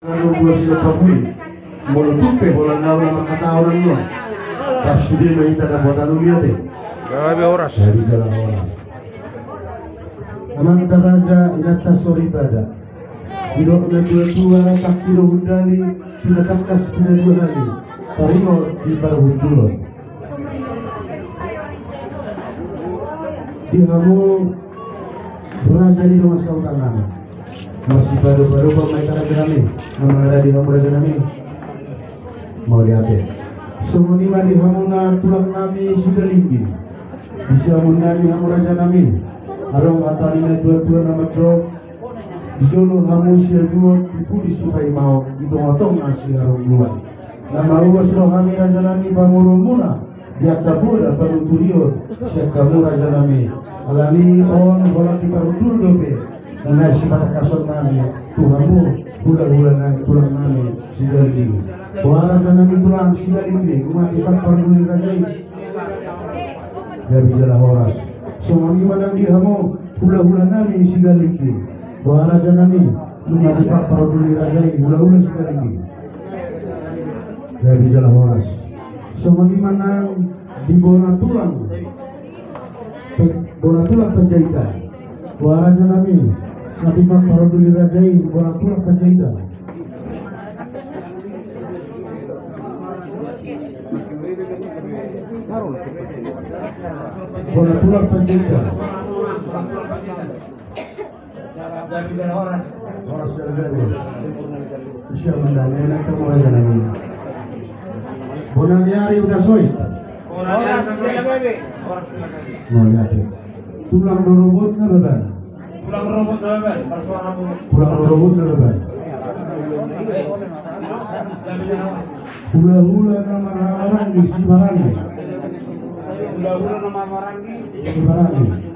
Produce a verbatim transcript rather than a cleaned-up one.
Anu dua sila pabui. Molo tung pe holan na ula mangkatahon annon. Pas sude ma hita dapotan, mauliate. Gabe horas. Jadi jala horas. Amanta raja, inanta soripada. Didok na tua-tua, tangki do hundali, pinatangkas pinadua hali. Taringot di parhundulon. Di hamu raja ni dongan sahuta nami. Masipado-pado ma hita rajanami, na mangaradi hamu rajanami. Mauliate. Songon i ma di hamuna tulang nami Sigalingging. Di siamun nami hamu rajanami. Adong hata ni na tua-tua na mandok. Di jolo hamu siaduon, di pudi sipaimaon, di tonga-tonga siharungguan. Na mauas roha ni rajanami pamoruonmuna, di angka poda panuturion, sian hamu rajanami. Alani on holan di parhundul dope, na sipatangkason nami, tu hamu, hula-hula nami, tulang nami, Sigalingging. Boha rajanami tulang Sigalingging, nunga tipak parhundul ni raja i. Gabe jala horas. Songon i ma nang di hamu, hula-hula nami Sigalingging. Boha rajanami, nunga tipak parhundul ni raja i, hula-hula Sigalingging. Gabe jala horas. Songon i ma nang di bona tulang. Pe-, bona tulang Panjaitan. Boha rajanami, nunga tipak parhundul ni raja i, bona tulang Panjaitan. Bona tulang Panjaitan. Horas jala gabe. Sian mandame na kamu rajanami. Bona ni ari udah soi. Bona ni ari udah soi. Bona ni ari. Tulang rorobot na baban. Tulang rorobot na baban. Tulang rorobot na baban. Hula-hula na marhahamaranggi simaranggi. Hula-hula na marhahamaranggi simaranggi.